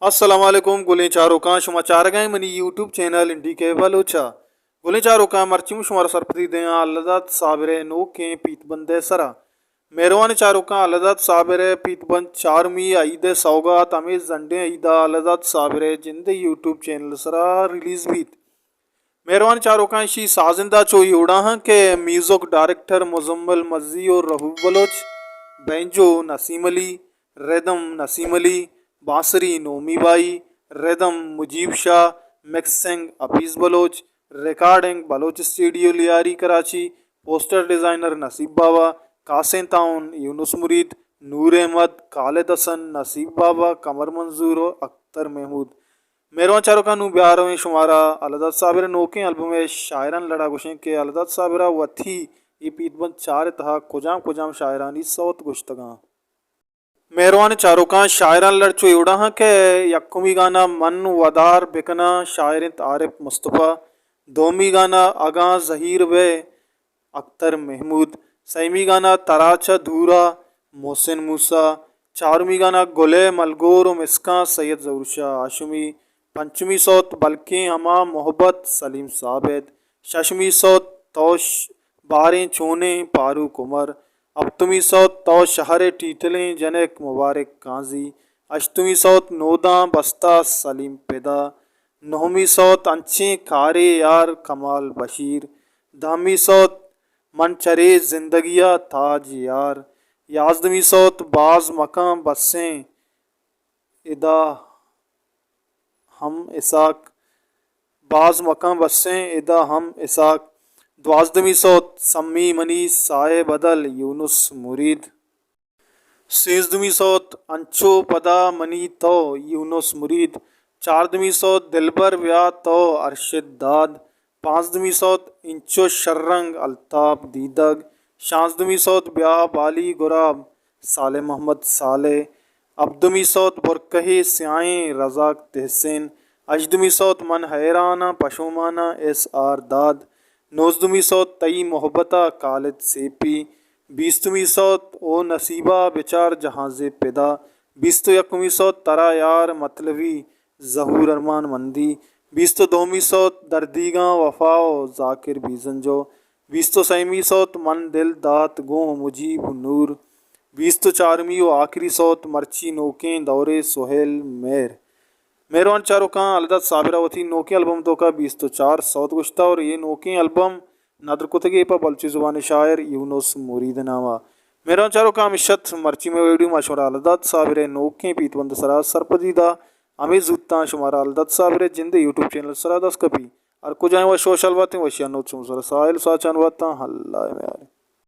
السلام علیکم گلیں چاروکاں، شما چارگائیں منی یوٹیوب چینل این ڈی کے بلوچ ءَ۔ گلیں چاروکاں، مرچی من شمارا سرپدی دیاں اللہ داد صابر ءِ نوکیں پیت بند ءِ سرا۔ مہروانیں چاروکاں، اللہ داد صابر ءِ پیت بند چارمی عید ءِ سوگات ہمے زنڈیں عید ءَ اللہ داد صابر ءِ جند ءِ یوٹیوب چینل ءِ سرا ریلیز بیت۔ مہروانیں چاروکاں، ایشی سازندہ چو اے وڑا ہاں کہ میوزک ڈائریکٹر مزمل مزی و رہوف بلوچ، بینجو نسیم علی، ردم نسیم علی، بانسری نومی بائی، ردم مجیب شاہ، مکسنگ حفیظ بلوچ، ریکارڈنگ بلوچ اسٹوڈیو لیاری کراچی، پوسٹر ڈیزائنر نصیب بابا، کاسیں تعاون یونس مرید، نور احمد، خالد حسن، نصیب بابا، قمر منظور و اختر محمود۔ مہروان چاروکاں، نوں بیا رویں شمارا اللہ داد صابر ءِ نوکیں البم ءِ شاعرانی لڑا گوشیں کہ اللہ داد صابر ءَ وتی اے پیت بند چار ءِ تہا کجام کجام شاعرانی سوت گوشتگاں۔ مہروان چاروکاں، شاعرانی لڑ چو اے وڑا ہاں کہ یکمی گانا من ودار بکناں، شاعر انت عارف مصطفی، دومی گانا اگاں زہیر بئے، اختر محمود، سیمی گانا ترا چہ دورا، محسن موسی، چارمی گانا گلے ملگور و مسکاں، سید ظہور شاہ ہاشمی، پنچمی سوت بلکیں ہما محبت، سلیم ثابت، ششمی سوت تو ش-، باریں چونیں، فاروق عمر، ہپتمی سوت تو شہر ٹیٹلیں، جنک، مبارک قاضی، ہشتمی سوت نوداں بستہ، سلیم پدا، نہمی سوت انچیں کارے یار، کمال بشیر، دہمی سوت من چرے زندگی ءَ تاج یار، یازدمی سوت باز مکاں بسیں ادا ہم اساک، باز مکاں بسیں ادا ہم اساک، دوازدمی سوت سمی منی سائے بدل، یونس مرید۔ سیزدمی سوت انچو پدا منی تو، یونس مرید۔ چاردمی سوت دلبر بیا تو، ارشد داد۔ پانزدمی سوت انچو شررنگ، الطاف دیدگ۔ شانزدمی سوت بیا بالی گراب، صالح محمد صالح۔ ہبدمی سوت برکہے سیاہیں، رزاق تحسین۔ ہژدمی سوت من حیراناں پشوماناں، ایس آر داد۔ نوزدمی سوت تئی محبت ءَ، خالد سیپی۔ بیستمی سوت او نصیبا بچار، جہانزیب پدا۔ بیست و یکمی سوت ترا یار مطلبی، ظہور ارمان مندی۔ بیست و دومی سوت دردیگاں وفا و ذاکر بیزنجو۔ بیست و سیمی سوت من دل دات گوں، مجیب نور۔ بیست و چارمی و آخری سوت مرچی نوکیں دورے، سہیل مہر۔ مہروان چاروکاں، اللہ داد صابر ءَ وتی نوکیں البم توکا بیست و چار سوت گوشتہ اور اے نوکیں البم ندر کتگے پہ بلوچی زبان ءِ شاعر یونس مرید ءِ نام ءَ۔ مہروان چاروکاں، ہمیش ات مرچی مئے ویڈیو، ما شمارا اللہ داد صابر ءِ نوکیں پیت بند ءِ سرا سرپدی دا۔ ہمے زوتاں شمارا اللہ داد صابر ءِ جند ءِ یوٹیوب چینل ءِ سرا دست کپی۔ ہر کجائیں وش وشحال باتیں، وشیانی نود شمئے سرا ساہیل ساچان باتاں۔ اللہ ءِ میار۔